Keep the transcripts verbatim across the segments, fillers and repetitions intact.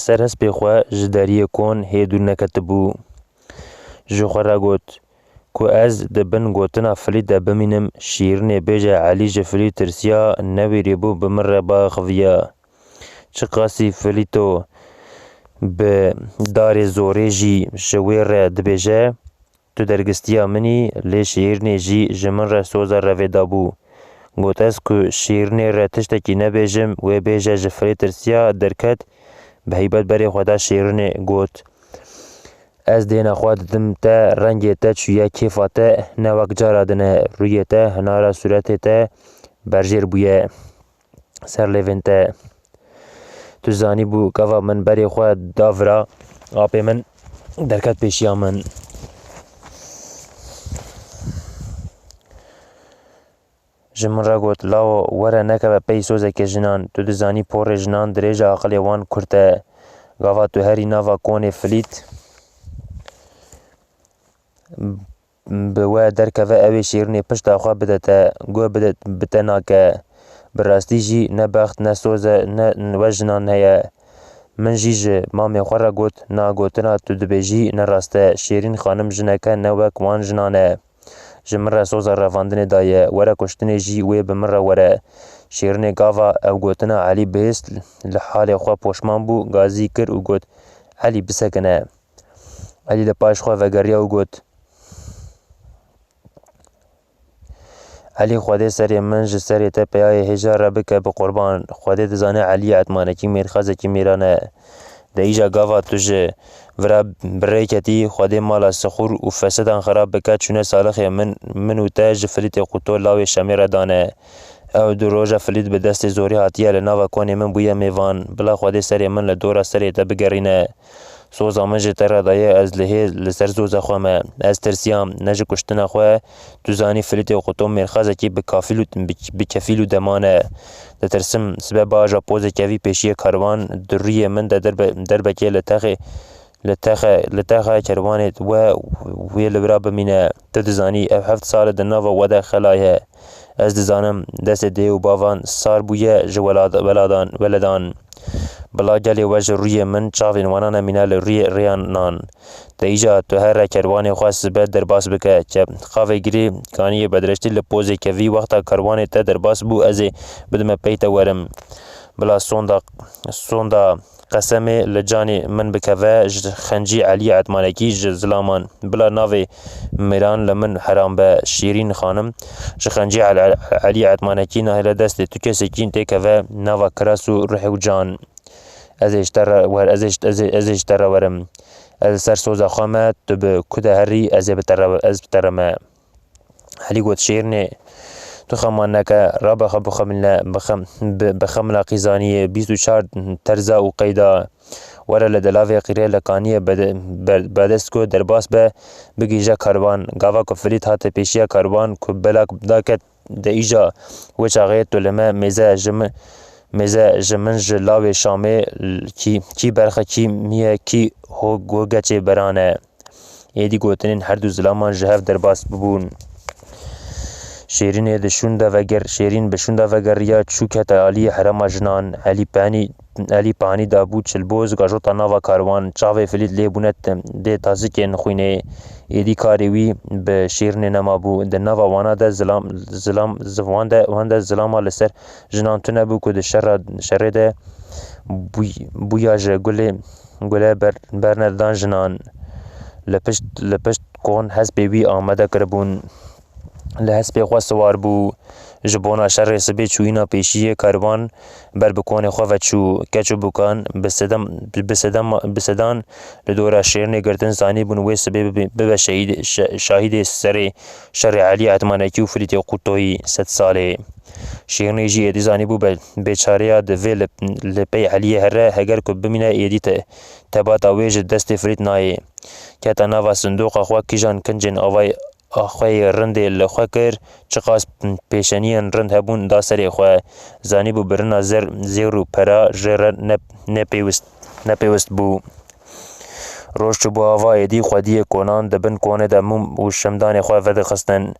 ser hespê xwe ji deriyê kon hê dûr neketibû. Ji xwe re got ku ez di bin gotina Filît de bimînim, Şîrinê bêje Elî ji Filît tirsiya, newêrîbû bi min re biaxiviya. Çiqasî Filîto bi darê zorê jî ji wê re dibêje, tu dergistiya min î, lê Şîrinê jî ji min re soza revê dabû. Got ez ku Şîrinê re tiştekî nebêjim, wê bêje ji Filît tirsiya, derket, bi heybet berê xwe da Şîrinê, got, ez dêna xwe didim te, rengê te çûye kêfa te, ne wek cara din e, rûyê te, hinara sûretê te berjêr bûye ser lêvên te. Tu zanîbû gava min berê xwe da vira, apê min derket pêşiya min. Ji min re got, lawo, were nekeve pey sozeke jinan. Tu dizanî porê jinan dirêj e, aqilê wan kurt e. Gava tu herî nava konê Filît bi we derkeve, ew ê Şîrinê pişta xwe bide te, guh bide, bi te nake. Bi rastî jî ne bext, ne soz e, ne we jinan heye. Min jî ji mamê xwe re got, na gotina tu dibêjî ne rast e. Şêrîn xanim jineke ne wek wan jinan e. Ji min re soza revandinê daye, were kuştinê jî wê bi min re were. Şêrînê gava ew gotina Elî bihîst, li halê xwe poşman bû, gazî kir û got, Elî, bisekine. Elî li paş xwe vegeriya û got, Elî, Xwedê serê min ji serê te peyayê hêja re bike bi qurban. Xwedê dizane Elî Etmanekî mêrxazekî mêran e. De îja gava tu ji vira bi rê ketî, Xwedê mala sixûr û fesedan xirab bike, çûne salixê min, min û te ji Filîtê Quto lawê Şemê re dane. Ew du roja Filît bi destê zorî hatiye li nava konê min bûye mêvan. Bila Xwedê serê min li dora serê te bigerîne. Soza min ji te re daye, ez li hê li ser soza xwe me. Ez tirsiyam, ne ji kuştina xwe. Tu zanî Filîtê Quto mêrxazekî bi kafîl û bi, bi kefîl û deman e. Ditirsim, sibe baja pozê kevî pêşiyê karwan di rûyê min de derbe, derbekê li texê, li texe, li texa kerwanê we wê li vira bimîne. Tu dizanî, ev heft sal e di nava we de xelaye. Ez dizanim, destê dê û bavan sar bûye ji welad-, weladan, weledan. Bila gelê we ji rûyê min çavên wana nemîne li rûyê rêyanan. Te îca tu here kerwanê xwe sibe derbas bike. Ke qavê girê kaniyê bedreştî li pozê kevî, wexta kerwanê te derbas bû, ez ê bidime pey te werim. Bila sonda, sonda qesemê li canê min bikeve, ji xencî Elî Etmanekî ji zilaman. Bila navê mêran li min heram be, Şîrîn xanim. Ji xencî El-, El-, Elî Etmanekî nahêle destê tu kesekî têkeve nava kiras û ruhê û can. Ez ê ji te re wer, ez ê ji, ez ê, ez ê ji te re werim. Ez li ser soza xwe me, tu bi ku de herî, ez ê bi te re, ez bi te re me. Elî got, Şêrînê, tu xema neke, rabe xwe bixemile, bixem-, bi, bixemila qîzaniyê, bîst û çar terza û qeyda. Were li delavê qîrê li kaniyê bede-, ber-, bedest ku derbas be, bigihîje karwan. Gava ku Filît hate pêşiya karwan ku belak daket, de îja wê çaxê tu li me mêze ji min, mêze ji min ji lawê Şamê kî, kî berxe, kî miye, kî ho-, ho geçê beran e. Êdî gotinên her du zilaman ji hev derbas bibûn. Şêrînê di şûn de veger-, Şêrîn bi şûn de vegeriya, çû kete aliyê herema jinan. Elî Penî, Elî Panî dabû çilboz, gajota nava karwan. Çavê Filît lê bûne tim, dê tazikên xwînê. Êdî karê wî bi Şêrînê nemabû. Di nava wana de zilam, zilam, ziv-, wan de, wan de zilama li ser jinan tune bû ku di şerra, şerê de bûy-, bûya ji gulê, gule ber-, bernedan jinan. Li pişt, li pişt kon hespê wî amade kiribûn. Li hespê xwe siwar bû. Ji bona şerê sibê çûyîna pêşiyê karwan ber bi konê xwe ve çû. Keç û bûkan bi sedem, bi sedem, bi sedan li dora Şêrînê girtin, zanîbûn wê sibê bibe, bibe şehîd, şe-, şahîdê serê şerê Elî Etmanekî û Filîtê Qutoyî sed salê. Şêrînê jî êdî zanîbû be, bêçareya divê li, li pey Eliyê here, heger ku bimîne êdî te, tebata wê ji destê Filît nayê. Kete nava sindoqa xwe, kîjan kincên avayê, axweyê rindê li xwe kir, çiqas pêşeniyên rind hebûn da serê xwe. Zanîbû birina zer, zêr û pera jê re ne, nepêwist, nepêwist bû. Roj çûbû ava, êdî xwediyê konan di bin konê de mûm û şimdanê xwe vedixistin.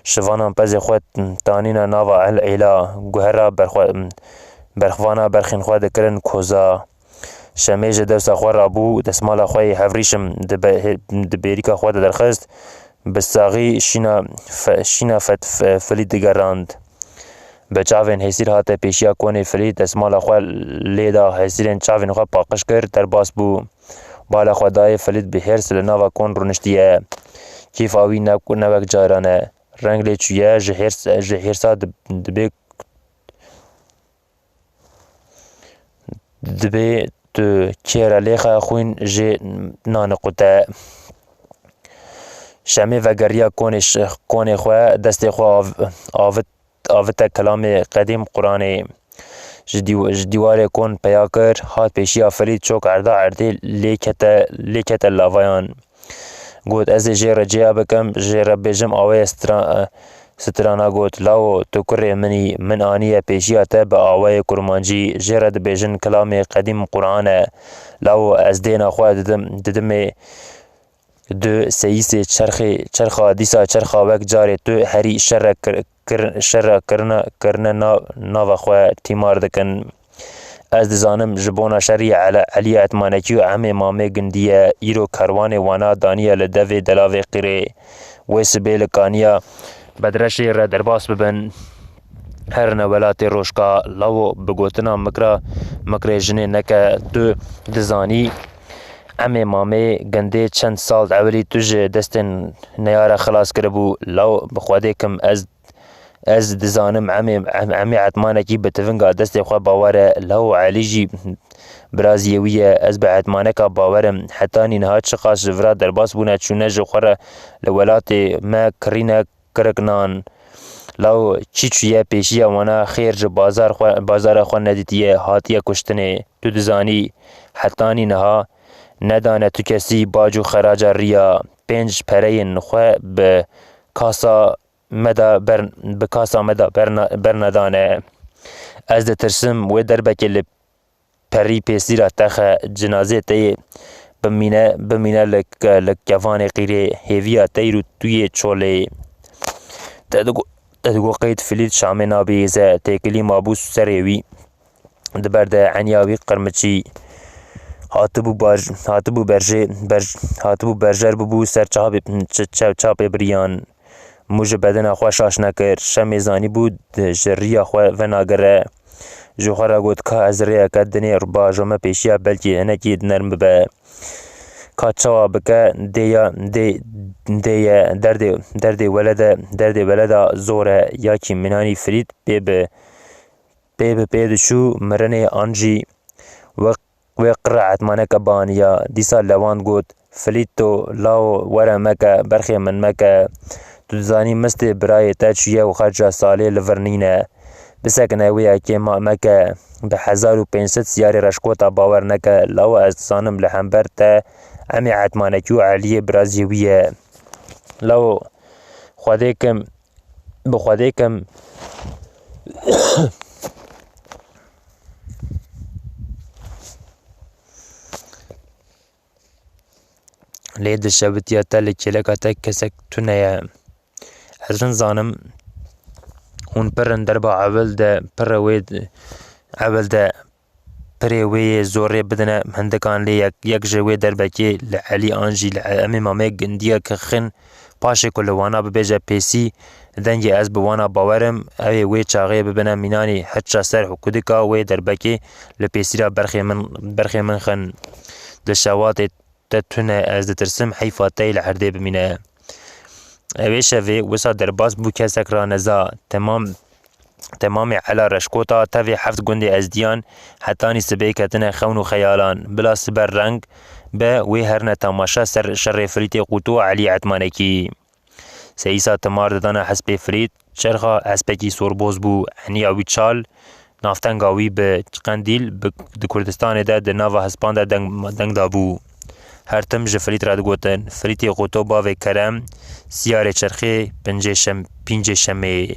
Şivanan pezê xwe tanîna nava El Êla, guhera berxwe-, berxvana berxên xwe dikirin koza. Şemê ji dewsa xwe rabû, destmala xwe yê hevrîşim di be-, di bêrîka xwe de derxist, bi saxî şîna fe-, şîna fet-, fe-, Filît digerand. Bi çavên hêsîr hate pêşiya konê Filît, destmala xwe lê da, hêsîrên çavên xwe paqij kir, derbas bû. Bala xwe dayê Filît bi hêrs li nava kon rûniştiye. Kêfa wî ne, ne wek caran e. Reng lê çûye, ji hêrs, ji hêrsa dib-, dibê, dibê tu kê re lêxe xwîn jê naniqute. Şemê vegeriya konê ş-, konê xwe, destê xwe av-, avit, avite kilamê qedîm Quranê. Ji dîw-, ji dîwarê kon peya kir, hat pêşiya Filît, çok erda erdê lê kete, lê kete lavayan. Got, ez ê jê re cêya bikim, jê re bêjim awayê stra-, strana got, lawo, tu kurê min î, min aniye pêşiya te bi awayê kurmancî, jê re dibêjin kilamê qedîm Quran e. Lawo, ez dêna xwe didim, didimê du seyîsê çerxê, çerxa dîsa çerxa wek carê tu herî şer re kir-, kir-, şer re kirine, kirine na-, nava xwe tîmar dikin. Ez dizanim ji bona şerî Ele-, Elî Etmanekî û Emê Mamê Gindî ye, îro kerwanê wana daniye li devê delavê qîrê. Wê sibê li kaniya Bedreşê re derbas bibin. Herine welatê Rojka, lawo bi gotina mikra, mikrê jinê neke, tu dizanî Emê Mamê Gindê çend sal ewilî tu ji destên neya re xilas kiribû. Lawo bi Xwedê kim ez Ez dizanim Emê, Em-, Emê Etmanekî bi tivinga destê xwe bawer e. Lawo Elî jî biraziyê wî ye. Ez bi Etmaneka bawer im. Hetanî niha çiqas ji vira derbas bûne, çûne ji xwe re li welatê me kirîne kiriknan. Lawo çi çûye pêşiya wana xêr ji bazar xwe, bazara xwe nedîtiye, hatiye kuştinê. Tu dizanî, hetanî niha nedane tu kesî bac û xeraca riya. Pênc pereyên xwe bi kasa me de ber, bi kasa me de berna-, bernedane. Ez ditirsim wê derbekê li perî pêsîra te xe, cinazê te yê bimîne, bimîne li ke-, li kevanê qîrê, hêviya te îro tu yê çolê. Te digo-, te digo qeyd Filît Şamê nabihîze, têkilî mabû serê wî. Di ber de eniya wî qirmiçî hatibû bar-, hatibû berjê, ber-, hatibû berjer bûbû ser çapê, ç-, ç-, çapê biriyan. Mû ji bedena xwe şaş nekir. Şemê zanîbû di, ji riya xwe venagire. Ji xwe re got, ka ez rêyeke dinê bajome pêşiya, belkî hinekî nerm bibe. Ka çawa bike, dê ya, dê, dê ye, derdê, derdê welede, derdê weleda zor e, ya kî minanî Filît pê bi, pê bi pê diçû mirinê an jî wek wê qirra etmaneke baniya. Dîsa lewand got, Filîto, lawo, were meke, berxê min meke. Tu dizanî mistê birayê te çûye û xerca salê li vir nîne. Bisekine wê yekê ma meke. Bi hezar û pênc sed siyarê reşkota bawer neke, lawo ez dizanim li hember te Emê Etmanekî û Eliyê biraziyê wî ye. Lawo, Xwedê kim, bi Xwedê kim. Lê di şewitiya te li kêleka te kesek tune ye. Ez nizanim hûn pir in derba ewil de, pir wê ewil de pirê wê yê zorê bidine hindikan, lê yek, yek ji wê derbekê li Elî an jî li Emê Mamê Gindiya ke xin paşê ku li wana bibêje pêsî, dengê ez bi wana bawer im, ew ê wê çaxê bibine mînanî, hiça ser hukudika wê derbekê li pêsîra berxê min, berxê min xin. Di şewatê te tune, ez ditirsim heyfa te yê li erdê bimîne. Ew ê şevê wisa derbas bû, kesek raneza. Temam, temamê Ela Reşkota, tevê heft gundê Ezdiyan, hetanî sibê ketine xewn û xeyalan. Bila siber reng be, wê herine temaşa ser şerê Filîtê Qûto û Elî Etmanekî. Seyîsa timar didana hespê Filît, çerxa hespekî sorboz bû, eniya wî çal, navtenga wî bi Qendîl, bi, di Kurdistanê de di nava hespan de deng, deng dabû. Her tim ji Filît re digotin, Filîtê Qoto bavê Kerem, siyarê çerxê, pincê şem, pîncê şemê.